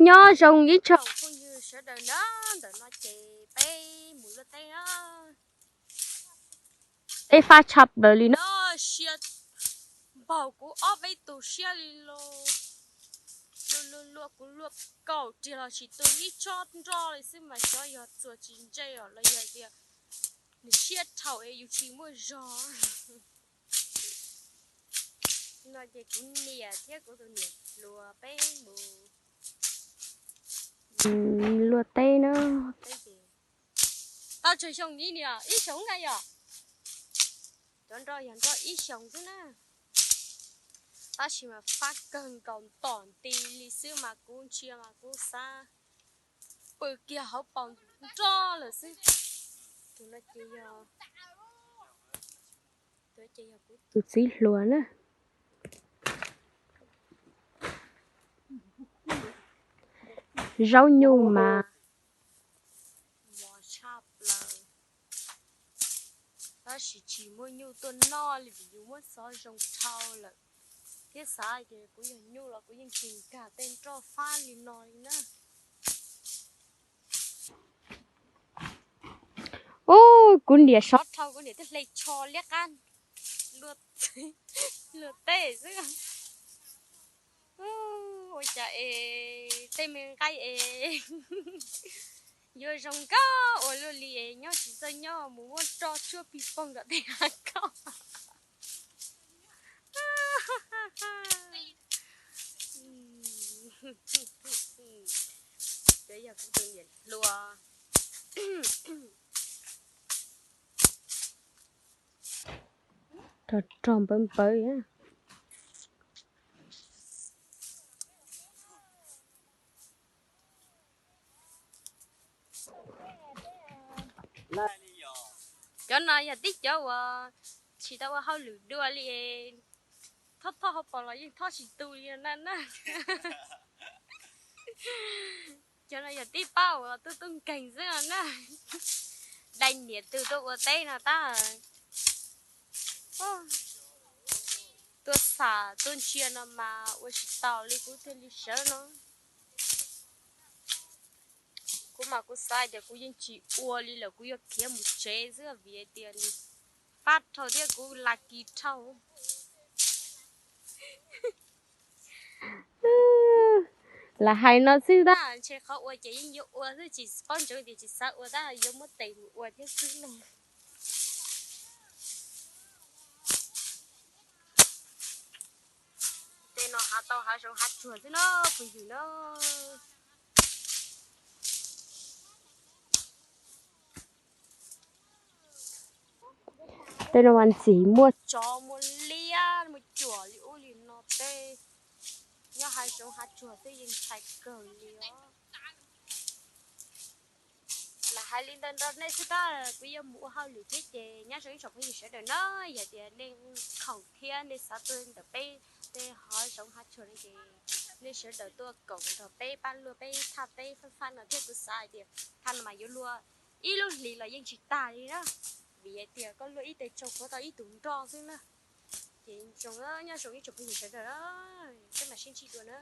Nyob zoo ib tsoom phooj ywg sawv daws na, ntawm no ces peb mus luaj teb na. Peb fab tshaj plaws li no, siab npaum kuv ob peb tus siab li los. Luaj luaj luaj kuv luaj kaum riag los tsis tu ib tsob nroj li xwb mas xyov yog txuas tsis ntse os los yog tias nws siab dhau es yus tsis muaj zog. No ces kuv niam thiab kuv tus niam hluas peb mus luaj teb na. Tau tsawg xyoo ib niam? Ib xyoos na yom. Cov nroj yog nroj ib xyoos xwb na. Tab sis mas fab kawg nkaus ntom nti li xwb mas kuv ntsia mas kuv xav pw kiag hauv paus nroj lawm xwb. Tus no ces yog, tus ces yog kuv tus txiv hluas na. Zaub nyuj mas mos tshaj plaws. Tab sis tsis muaj nyuj tuaj noj li vim yus muab xov zoo dhau lawm. Thiab xav tias kuv yog nyuj los kuv yeej tsis nkag tej nroj fab li no li na. Ub, kuv niam sov dhau, kuv niam twb hle tsho liab qab luaj teb xwb. Ua cas es tej me nqaij es yuav zoo nkauj ua luaj li es nyob tsis txawj nyob mus muab roj tshuab pig poog nram tej hav khaub. Cov yog kuv tus niam hluas. Rog rog npawv npawv. Cov no yog tib cov uas tsis tau ua hauj lwm dua li, thob thob hauv paus los yeej thob tsis tu li na na. Cov no yog tib pab uas tub tub nkeeg xwb na. Dai niam tug tuaj ua teb no tab, tuaj xam tuaj ntsia no mas ua tsis taus li kuv thiaj li sawv no. Kuv mas kuv xav tias kuv yeej tsis ua li lawm, kuv yuav khiav mus tsev xwb vim hais tias nws pab dhau thiab kuv lucky dhau. Lam hais no xwb tab, ntshe qhov ua ces yeej yuav ua xwb, tsis paub ntsoov tias tsis xav ua tab yuav muab tes mus ua thiab xwb no. Tej no hav tau hav zoov hav tsuag xwb na phooj ywg na. Tej no mas ntxim muaj tsov muaj liab muaj cuam li ub li no tej. Nyob hav zoov hav tsuag xwb yeej ntshai kawg li os. Lam hais li ntawd rau nej xwb tab, kuv yuav mus ua hauj lwm thiab ces nyob zoo ib tsoom phooj ywg sawv daws na, yog tias nej khoom thiab nej xav tuaj ntawm peb tej hav zoov hav tsuag no ces nej sawv daws tuaj koom nrog peb pab luaj peb thaj teb fab fab no thiab. Kuv xav hais tias thaj no mas yuav luaj ib lub hlis los yeej tsis tag li na, vim hais tias koj luaj ib teg tsau kuv tau ib tug nroj xwb na. Ces zoo nyob zoo ib tsoom phooj ywg sawv daws, peb mam sib ntsib dua na.